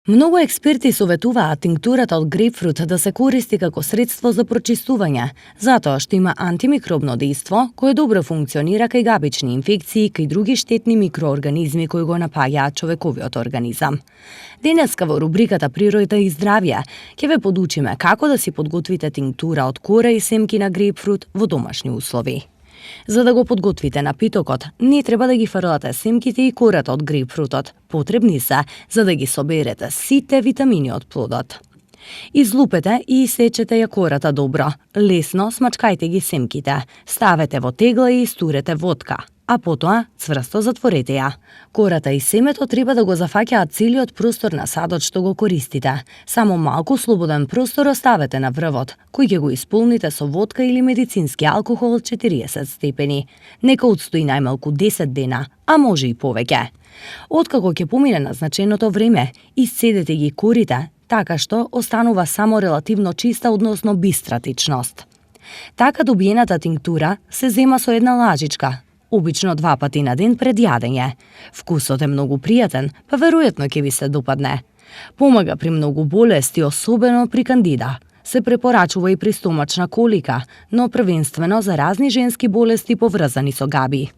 Многу експерти советуваат тинктурата од грейпфрут да се користи како средство за прочистување, затоа што има антимикробно дејство кое добро функционира кај габични инфекции кај други штетни микроорганизми кои го напаѓаат човековиот организам. Денеска во рубриката Природа и здравје ќе ве подучиме како да си подготвите тинктура од кора и семки на грейпфрут во домашни услови. За да го подготвите напитокот, не треба да ги фрлате семките и кората од грейпфрутот. Потребни се за да ги соберете сите витамини од плодот. Излупете и исечете ја кората добро. Лесно смачкајте ги семките. Ставете во тегла и истурете водка, а потоа цврсто затворете ја. Кората и семето треба да го зафаќаат целиот простор на садот што го користите. Само малку слободен простор оставете на врвот, кој ќе го исполните со водка или медицински алкохол од 40 степени. Нека отстои најмалку 10 дена, а може и повеќе. Откако ќе помине назначеното време, исцедете ги корите, така што останува само релативно чиста, односно бистра течност. Така добиената тинктура се зема со една лажичка, обично 2 пати на ден пред јадење. Вкусот е многу пријатен, па веројатно ќе ви се допадне. Помага при многу болести, особено при кандида. Се препорачува и при стомачна колика, но првенствено за разни женски болести поврзани со габи.